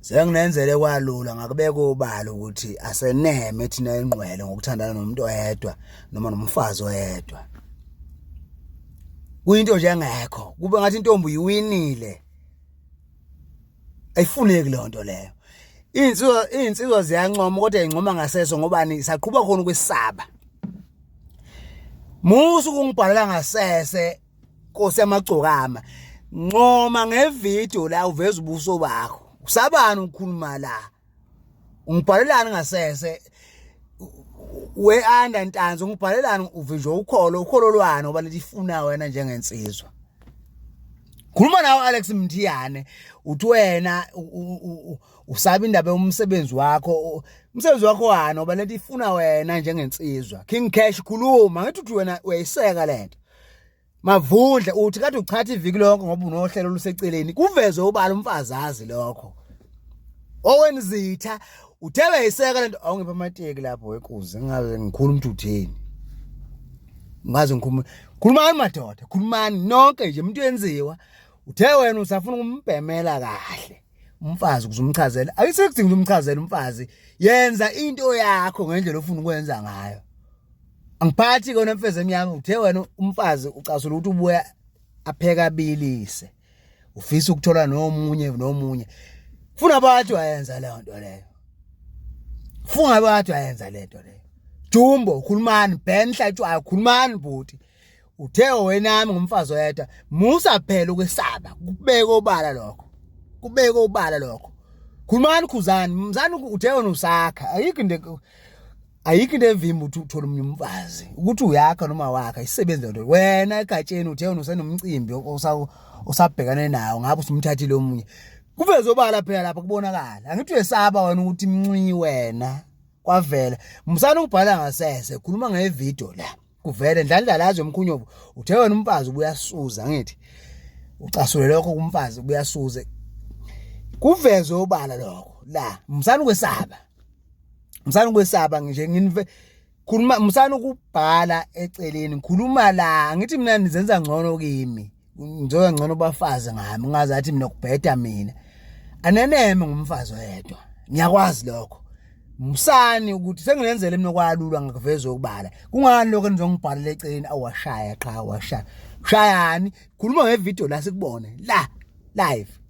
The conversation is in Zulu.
Senginenzele kwalula ngakubeka obala ukuthi aseneme thina ingqwele ngokuthandana nomuntu oyedwa noma nomfazi oyedwa. Kuyinto nje engekho, kube ngathi intombi uyiwinile. Ayifuneki leyo nto leyo. Iy'nsizwa ziyancoma kodwa yincoma ngaseso ngobani saqhuba khona ukwesaba. Musa ukungibhalela ngasese Nkosi yamagcokama. Ncoma ngevideo la uveza ubuso bakho. Usabani ukukhuluma la? Ungibhalelani ngasese? We anda Ntanzi ungibhalelani uvinjwe ukholo ukholo lwani ngoba lifuna wena njengensizwa. Khuluma nawe Alex Mthiyane uthi wena usaba indaba yomsebenzi wakho umsebenzi wakho wani ngoba lento ifuna wena njengensizwa. King Cash khuluma ngithi uthi wena uyayiseka lento. Mavundle uthi kade uchatha iviki lonke ngoba unohlelo oluseceleni kuvezwe ubala umfazi azi lokho. Owen Zitha uthe beyiseka lento awungipha amateki lapho wekuze ngingaze ngikhuluma ukuthi utheni. Ngaze ngikhuluma khulumani madoda khulumani nonke nje umuntu yenziwa uthe wena usafuna ukumbhemela kahle umfazi ukuze umchazele ayisekudinga umchazele umfazi yenza into yakho ngendlela ofuna ukwenza ngayo angiphathi kona mfezi emnyama uthe wena umfazi ucasula ukuthi ubuya apheka abilise ufisa ukuthola nomunye nomunye funa bathi wayenza leyo nto leyo funga bathi wayenza le nto leyo jumbo khulumani ben hlatshwayo khulumani bhuti uthe wenami ngumfazi oyedwa musa phela ukwesaba kubeke obala lokho kubeke obala lokho khulumani khuzani mzani uthe wena usakha ayikho into ayikho into evimba ukuthi uthole omunye umfazi ukuthi uyakha noma wakha isebenzi lento wena egatsheni uthe wena usenomcimbi osabhekane nawo ngabe usumthathile omunye kuvezwe obala phela lapha kubonakala angithi uyesaba wena ukuthi mnci wena kwavela msana ukubhala ngasese khuluma ngevideo la kuvele ndlandlalazi yomkhunyovu uthe wena umfazi ubuyasuza ngithi ucasule lokho kumfazi ubuyasuze kuvezwe obala lokho la msana ukwesaba msana ukwesaba nje nginive khuluma msana ukubhala eceleni ngikhuluma la ngithi mina nizenza ngcono kimi ngizoya ngcono bafazi ngami ngazathi mina kubheda mina aneneme ngumfazi oyedwa ngiyakwazi lokho musani ukuthi senginenzele mina kwalulwa ngakuveza ukubala kungani lokho enizongibhalela eceleni awashaya qha washaya shayani khuluma ngevideo la sikubone la live.